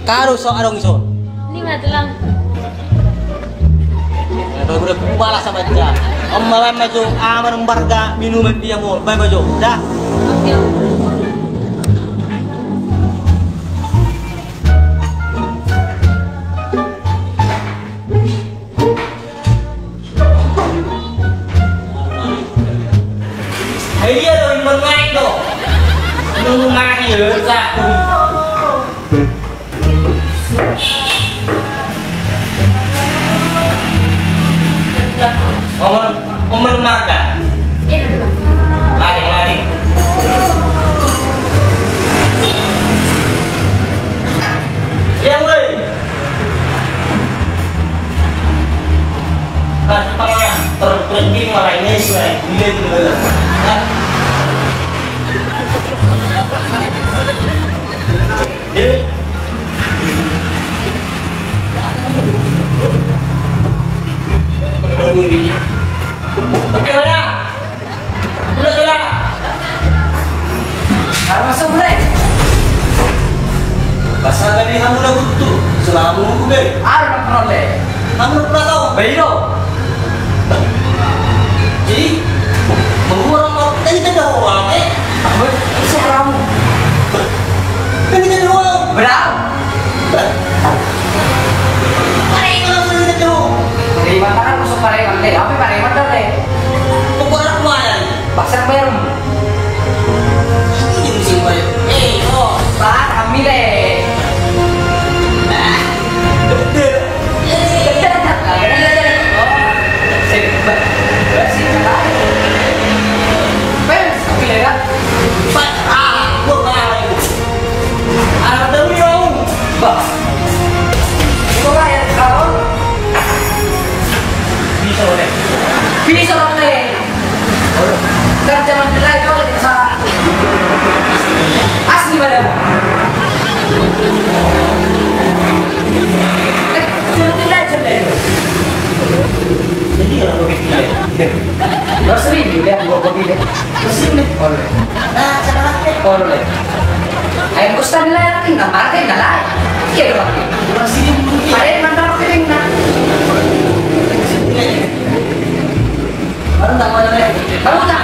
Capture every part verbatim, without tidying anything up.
Angka do so adong ison. Lima tulang. Baen ma jo, aha ma na umbarga minuman dia mo, baen ma jo da. Ai dia do, ingkon naeng do. Nunga mati do. Oma, oma marga. Lari, lari. Yang mulai. Kasih pangan, terus terus malah ini sudah. Ini juga. Hah? Eh? Oke, ya. Udah, udah. Arma so mulai. Pasal tadi hamu na butuh, selama nunggu be. Arma pernah le. Hamu na pernah tahu? Be, iyo. Jadi, mengurang mau tadi kan dah uang, eh? Apa? Bisa kamu. Tadi kan dah uang. Berapa? Pareman do, pareman. Pareman, pareman, pareman. Apa pareman do, le? Pokokna pareman. Pasar Merum. Ini musim pareman. Eh, oh. Bah, kami, le. Bah. Gede. Eh. Gede, gede, gede. Oh. Sip, bah. Bah, sip, bah. Fans, kami, le, kan? Bah, ah, gua, bah. Anak tahu ni, Om. Bah. Iko lah ya, kalau. Bisa, Om. Bisa, Om. Kan zaman dulu itu, Om, bisa. Asli, Madam. Eh, zaman dulu aja, Om. Jadi, kalau begitu, ya. Lo sering juga, gua kopi deh. Lo sering deh. Oh, lo. Nah, cara pakai. Oh, lo. Ayo, gua stand lah, tinggal pakai, nggak lah. Iya, dong. Lo sering dulu. Ada yang mantap, kering, nah. Baru tak, baru tak. Baru tak.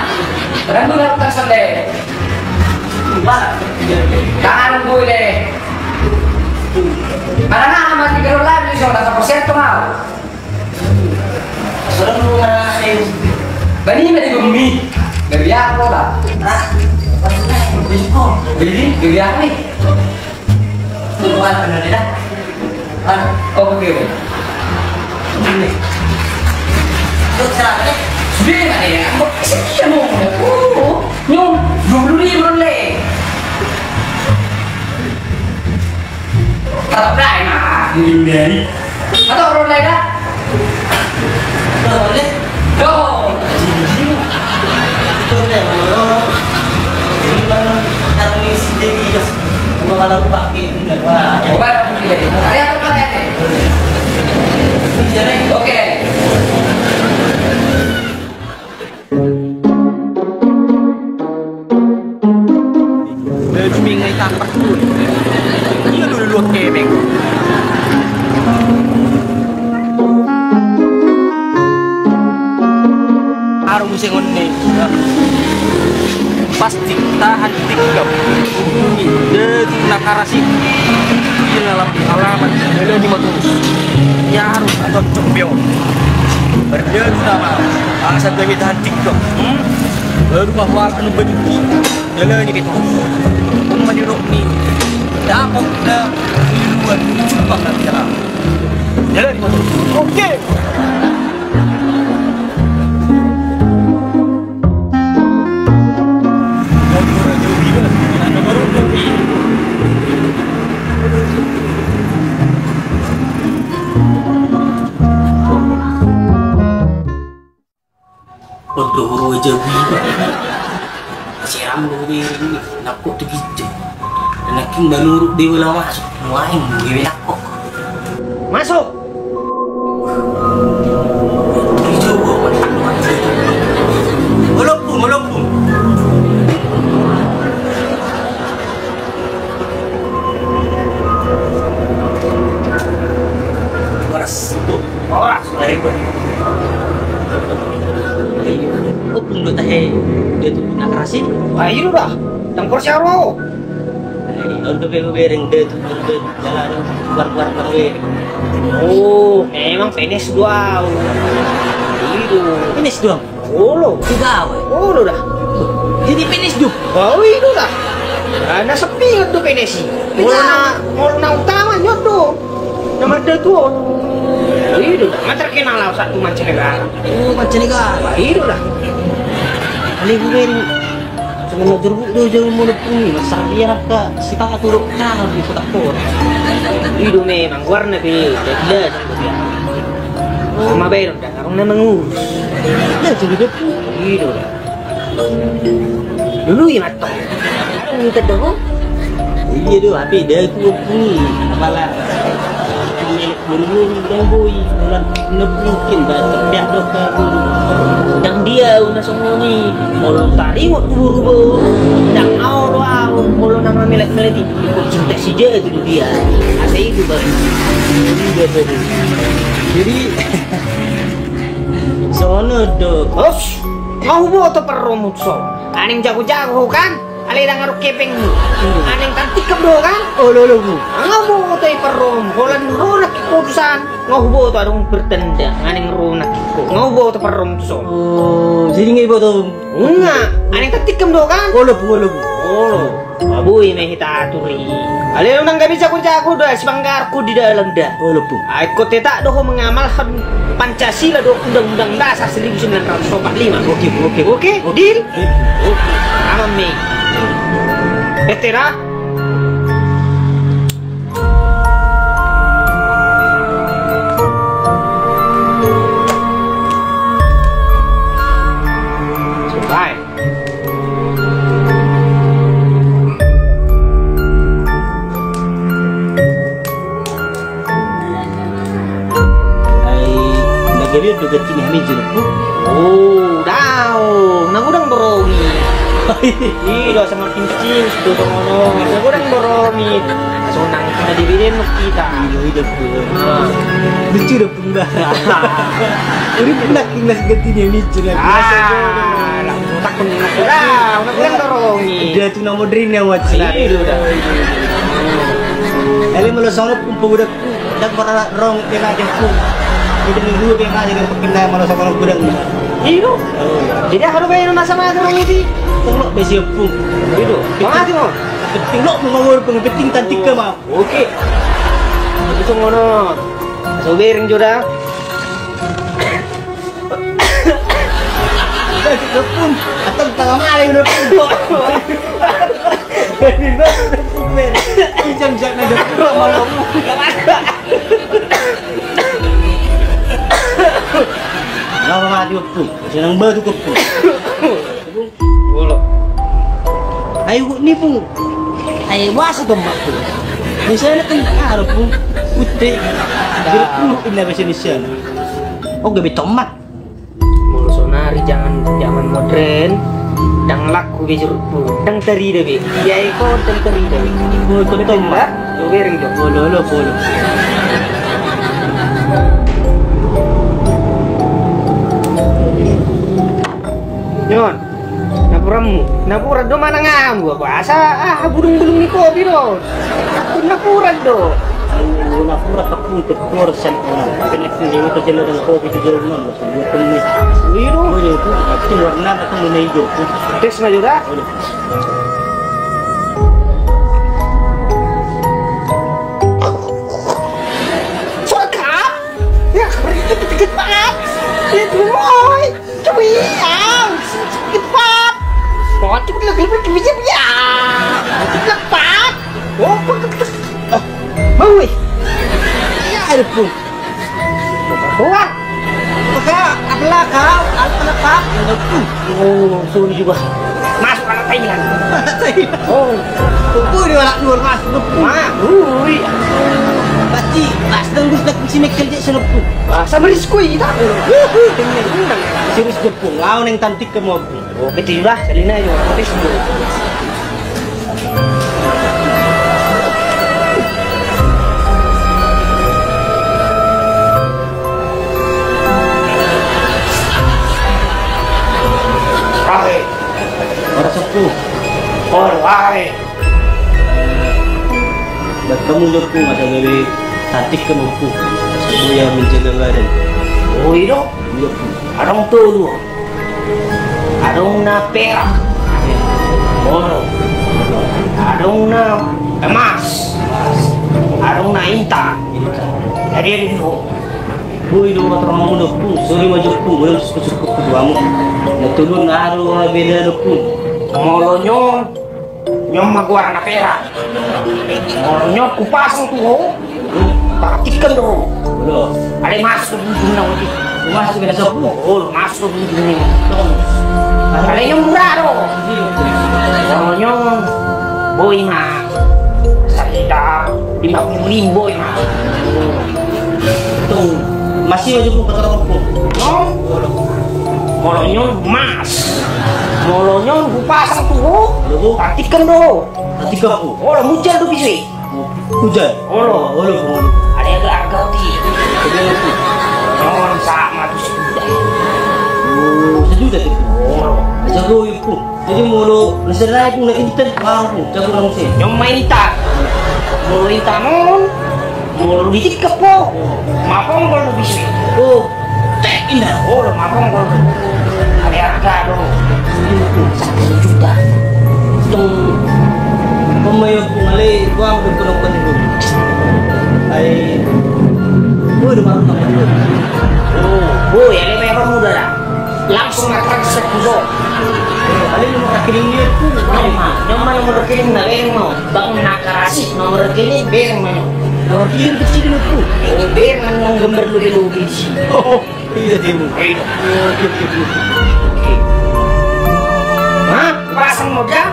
Baru tak, baru tak, sampai. Tangan gue deh. Mana nama tiga puluh lagi, sudah satu persen tuh mau. Sudah lu mana, eh? Bani, bani bumi. Beli apa, Pak? Hah? Beli apa? Beli, beli apa nih? Tunggu, ah, bener dah. Ah, oke, oke. Ini. Lu cara, eh? Sudah, Pak, ya. Kok bisa dia mau? Oh, nyom, dua puluh ribu, Le. Tetap dah, enak. Ini dari. Atau orang lain dah? Orang lain? Yo. Orang lain, orang. Ini kan kami sendiri, ya. Gua kalau pakai ini, wah. Coba, ya, coba, ya. Oke. Baju mingai tampar tuh. Iya dulu luak kemeng. Aru musengon ne. Pasti tahan tikam. Ini dari nakarasi. Iya dalam alamat. Ada di Matus. Ya harus atau cok beo. Berjalan sama. Asal kami tahan tikam. Hmm? Baru bahwa akan berhenti. Jalani kita. Umma di rokni. Dapot da. Di luar. Jumpa kan kita. Jalani kita. Oke. Untuk guru aja. Siapa Anu, bere ni, nangkok tu ginjang. Nangkin manurut dia bola masuk. Main, dia nangkok. Masuk! Ginjang gua, masuk. Molompung, molompung. Horas. Horas. Ompung do tahe, dia tu na keras i. Wah, i do dah. Tangkor siaro. Ai, on do pe hubereng dia tu, dia tu, jalan, keluar, keluar, keluar, be. Oh, memang penes do au. I do. Penes do. Olo. Tiga, weh. Olo dah. Jadi penes do. Oh, i do dah. Ah, na sepingan do penes i. Molo na, molo na utama, nyot do. Na mada tu on. I do dah. Nga terkenal au sahat tu mancanegara. Oh, mancanegara. I do dah. Ale, hubereng. Songon na jorbut do jauh molo pungi, masa ia nangka sipatu do na di kotak-kotak. I do memang, goarna pe, jelas. Sama bae do, dah, orang na mangurus. Dah, jadi dia pun. I do dah. Dulu i mantong. Minta dah, oh. Iya do, hape dah tu pun. Apala. Buru-buru ndang boi, molo na mungkin ba terpiak do ka buru. Ndang dia au na songon i, molo taringot tu boru bo. Ndang au do au, molo na mamelet-melet i, ikut cinta si jatuh do dia. Asa itu baru. Iya, baru. Jadi, sono do. Os, nga huboto parromu tu son. Aning jago-jago kan? Alai ndang adong hepengmu. Aning tantikkam do kan? Olo, olo, bu. Nga huboto i parromu. Holan ro nangkin ho tu san. Nga huboto adong pertanda. Aning ro nangkin ho. Nga huboto parromu tu son. Oh, jadi nga iboto. Nga. Aning tantikkam do kan? Olo, bu, olo, bu. Olo. Maboi ma hita atur i. Alai unang gabe jago-jago da, sibanggarku di dalam da. Olo, bu. Ai ko tetap do ho mengamalkan Pancasila do Undang-Undang Dasar seribu sembilan ratus empat puluh lima. Oke, oke. Oke, deal? Oke. Aman, me. Ete da. Selesai. Ai, na gabe do ganti ni hami jolo. Oh, daong. Na godang do rongi. I do sama pincin, tu tongono. Na godang do rongi. Sonang na dibikin kita. Iya, iya, iya. Ah. Lucu do. Udah. Udah, udah, udah, ganti dia, lucu lagi. Ah, lah, takut ni, udah, udah, udah, dorong ni. Dia tu nama Drin yang wajib. Iya, udah. Jadi, molo songon pun, udah, udah, pernah rong, dia ngajak pun. Kita minggu, dia ngajak, dia pakai nama, molo songon pun, udah. Iya. Jadi, harus bayar masa-masa rong itu. Tolong, besi pun. Itu. Penting lo, mau ngomong, penting cantik ke, mau. Oke. Itu songon on. Asa hubereng jo da. Udah pun. Atau tengah malam udah pun. Ini udah pun, men. Ini jam-jam ada pun malam. Lama mati pun. Senang batu pun. Olo. Ai ugot ni pung. Ai boasa tomak pung. Misalna kan aro pung. Utte. Jeruk pung inna bahasa Indonesia. Oh, gabe tomak. Molo sonari jangan, jangan modern. Ndang laku be jeruk pung. Ndang tarida be. Iya, iko ndang tarida be. Oh, tomak. Hubereng jo. Olo, olo, olo. Jon, napuranmu. Napuran do manang amu, boasa, ah, bulung-bulung ni kopi do. Napuran do. Napuran, kapung, kapung, sen, kena sini, itu jelo dan kopi tu jelo non. Iya do. Oh, iya, itu, itu warna, itu warna hijau. Tes na jo da. Sokap. Ya, ribet, ribet banget. Itu, oi. Cepat. Cepat. Oh, cepat, cepat, cepat, cepat, ya. Cepat. Oh, cepat, cepat. Oh, mau, weh. Ya, ada pun. Wah. Maka, apalah kau, apalah kau. Oh, sorry juga. Masuk anak Thailand. Thailand. Oh. Boi do halak luar masuk, Ompung. Ah, boi. Pasti pas tembus dak si Michael Jackson, Ompung. Ah, sama risiko kita. Serius, Ompung. Lawan yang cantik kamu, Ompung. Oh, betul lah, Selina juga. Terus, Ompung. Rahe. Ora, Ompung. Ora, rahe. Buat kamu, Ompung, ada gawe cantik kamu, Ompung. Supaya menjaga badan. Oh, iya, Ompung. Iya, Ompung. Adong tolu. Adong na perak. Olo. Adong na emas. Adong na intan. Jadi ada dua. Boi do, Ompung, Ompung. Sorry ma jo, Ompung. Boi, suka-suka keduamu. Na tolu na aro beda, Ompung. Molo nyo Nyo ma goar na perak. Molo nyo hupasang tu ho, patikan do ho. Alai masuk ujungna ho. Masuk beda sopu. Oh, masuk ujungna. Alai nyo mura do. Molo nyo boi ma. Sekitar lima puluh ribu boi ma. Tung, masih aja gua kata rokok. Nyo? Molo nyo mas. Molo nyo hupasang tu ho. Patikan do ho. Patikan ho. Olo, mujal do bisu i. Mujal. Olo. Olo, olo. Ada yang harga ti. Nyo sama tu sejuta. Oh, sejuta tu. Olo. Aja gua ipu. Jadi molo na sera i, Ompung, na intan, Ompung, jago na muse. Nyo ma intan. Molo intan on, molo ditikep ho, maponggol do bisu i. Oh, tek inna. Oh, maponggol do. Ada harga do. Satu juta. Tung. Pemayo, Ompung, alai uang do kono kono. Ai. Boi do baru na. Oh, boi, alai bayar muda dah. Langsung na transfer tu ho. Ada nomor rekening dia tu. Nyo ma, nyo ma nomor rekening na, bereng ma. Bang na karasik nomor rekening, bereng ma nyo. Nomor rekening kecil dia tu. Bereng ma nyo, gambar lu dulu di sini. Oh, iya dia mu. Oke, oke, oke. Hah? Pasang modal?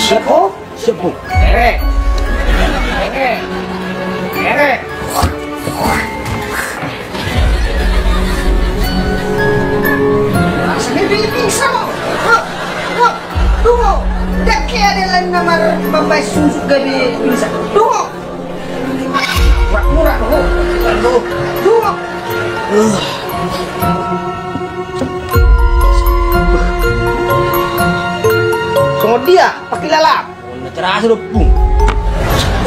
Siap, Ompung? Siap, Ompung. Ere. Ere. Ere. Sendiri pingsan, Ompung. Ompung. Tunggu, dak ke ada lain nama mambaen susuk gabe bisa. Tunggu. Murah, murah, tunggu. Tunggu. Tunggu. Songon dia, pakilalap. Na terasa do, Ompung.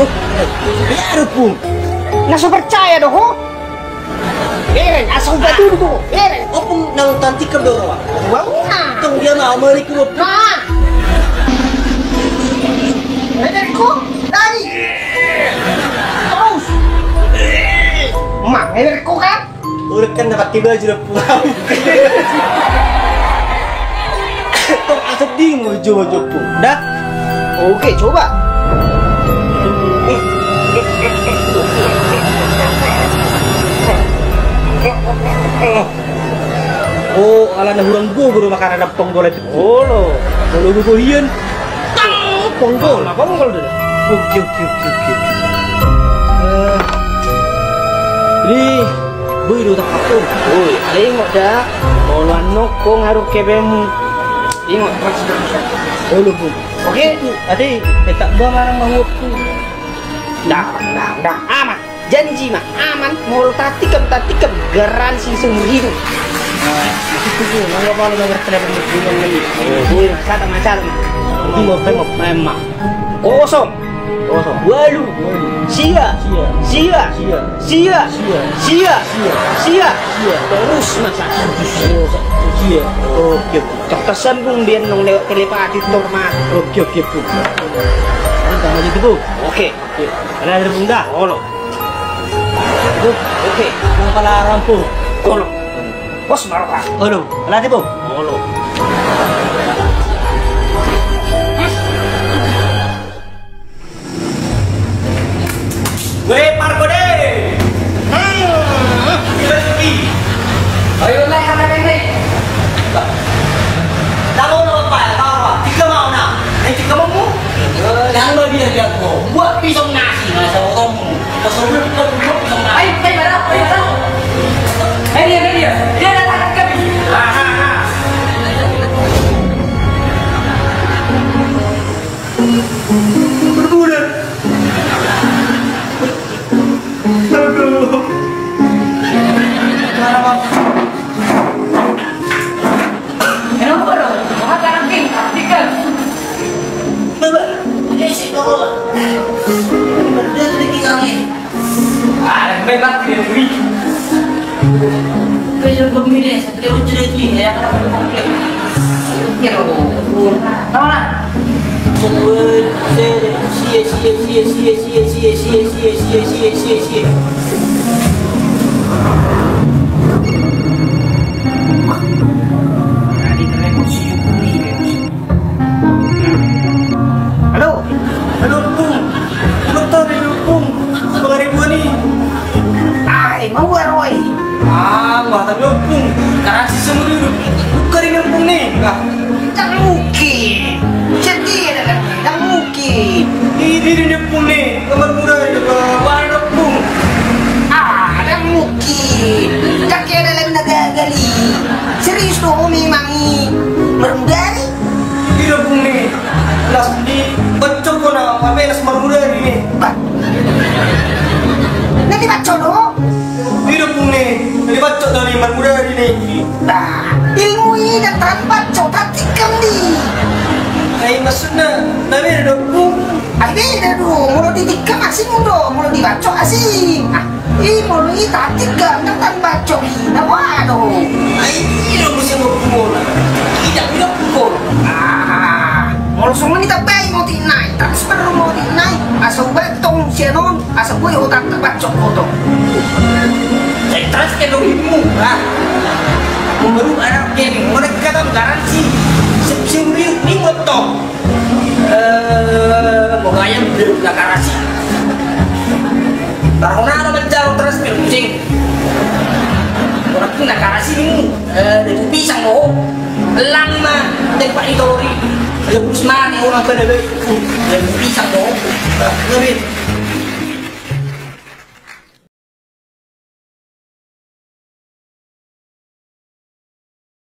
Eh, eh, iya do, Ompung. Na so percaya do ho. Bereng, asa huba tudu tu. Bereng. Ompung, nang tantikan do, Ompung. Tong dia na amari ku, Ompung. Nah. Bereng ko, tadi. Terus. Mang, bereng ko kan? Udah kan dapat tiba aja, Ompung. Tong asap dingin mau coba, Ompung. Dah. Oke, coba. Oh, ala na hurang gogo do makanan na ponggol itu. Olo. Olo gogo hian. Tang, ponggol. Ala ponggol do. Oke, oke, oke, oke, oke. Eh, ini boi do tak apa. Oi, ale ingot da. Molo annon ho ngaruk kebemu. Ingot, terus, terus. Olo, Ompung. Oke. Ate, petak gua marang mahuop tu. Dah, dah, dah. Aman. Janji ma, aman, molo tatikam, tatikam, garansi seumur hidup. Nah, itu tuh, nggak apa-apa, nomor telepon. Oh, boi, masa tak masalah. Boi, boi, boi. Kosong. Kosong. Walu. Walu. Sia. Sia. Sia. Sia. Sia. Sia. Sia. Sia. Sia. Terus, masa. Sia. Oke. Kertasan, Ompung, biar nong lewat telepati, normal. Oke, oke, Ompung. Mantap aja tuh, Ompung. Oke. Oke, ala ada, Ompung, da. Olo. Tuh, oke, nang pala rampung. Olo. Bos, baru, Pak. Olo, ala ada, Ompung. Olo. Ayo, ayo, ayo, ayo. Ayo, ayo, ayo. Berguna. Aduh. Kenapa dong? Mengatakan tim, tiga. Bapak, ini sih, Bapak. Berhenti kami. Ah, baik, Pak, tidak duri. Kayak pemilih, saya tidak lucu deh, ya. Ya, tahu lah. Halo? Halo, Pung. Halo, Pung. Pangaribuan i. Ai, mau aroi. Ah, wah, tapi Pung. Karena si semua dulu. Bukan ini, Pung, nih. Nah. Ndang mungkin. Jadi, ndang mungkin. Ini, ini, ini, Pung, nih. Nomor muda, ini, Pung. Wah, Pung. Ah, ndang mungkin. Kaki ada lagi naga gali. Serius do, memang i. Nomor muda, nih. Ida, Pung, nih. Las di bacok ko na, apa, las marmuda, nih. Ba. Na di bacok do? Ida, Pung, nih. Na di bacok do, nih, marmuda, nih. Ba. Ilmu i na tan bacok, tatikam, nih. Ai, maksudna, na beda do, Pung. Ai, beda do. Molo ditikam asing do, molo di bacok asing. Ah. I molo i tatikam, ndang tan bacok i, na boha do. Ai, i do muse mopung on. Ida, ida pung on. Ah, molo songon i tabai moti nai, transfer moti nai. Asa ubat tong sian on, asa boi hotanta bacok ho tong. Sai transfer do himmu, ha? Molo anak dia ni, molo kata garansi. Sip, sip, ni, ni motong. Eh, mau gaya biar na karasi. Tarhona na manjalo transfer pusing. Orang tu na karasi ni. Eh, dia tu pisang do. Lang ma, dia pak itori. Dia bus mati orang pada baik. Dia tu pisang do. Lebih.